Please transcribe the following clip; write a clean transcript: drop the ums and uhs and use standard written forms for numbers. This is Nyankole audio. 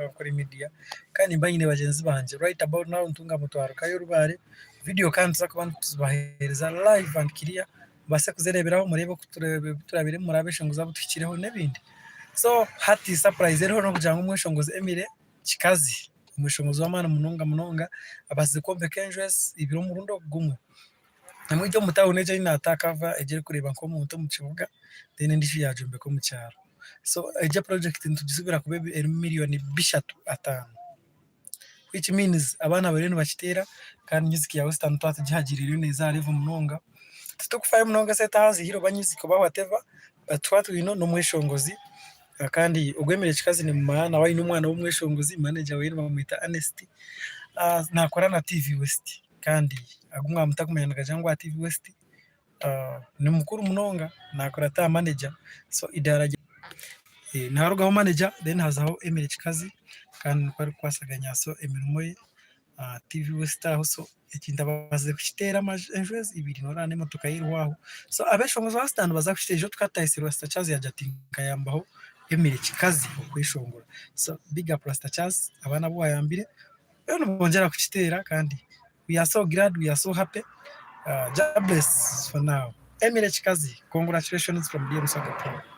munonga nkore media kandi nimba nyine bagyenzi bangye. Right about now Ntungamo twarugayo Rubare, vidiyo kandi nituza kuba nituzibaheereza live and clear mubaase kuzereeberaho mureebe oku turabiremu murabe enshonga abu tuhikireho n'ebindi. So hati surprise eriho n'okugira ngu omweshongozi Emily Kikazi, omweshongozi w'amaani munonga munonga abaasize kwombeka enju ezi ibiri omurundi ogu gumwe. Emwe eri omu tawuni egyo ei naata cover egyo erikureeba nk'omuntu omu kibuga then endiijo yaagyombeka omu kyaro. So egyo epurojekiti nitugisubira kuba erimu miriyoni bishatu ataano which means abaana bariyo nibakiteera kandi music ya western twaba tugihagiire eriyo neeza aha level munonga. Titurikufayo munonga esente aha zihire oba music oba whatever but twaba twine n'omweshongozi kandi ogwo Emily Kikazi nimumanya nawe aine omwana w'omweshongozi manager we nibamweta Ernest naakora na TV West. Kandi agu mwaba mutakumanya nigagira ngu aha TV West ni mukuru munonga nakurata aha manager so eidaara rye niharugaho manager then hazaho Emily Kikazi kandi nikwo arikukwasaganya so emirimo ye aha TV West aho so ekintu abaasize kukiteera enju ezi ibiri noreeba n'emotoka ye eriho aho. So abeshongozi ba Rasta nibaza kukiteera ijo tukatahisa Rasta Charles yaagira ati nkayambaho Emily Kikazi okweshongora. So big up Rasta Charles abaana abu wayambire. Mbwenu nibongyera kukiteera kandi we are so glad, we are so happy. Jah bless for now. Emily Kikazi, congratulations from DM Swaga Pro.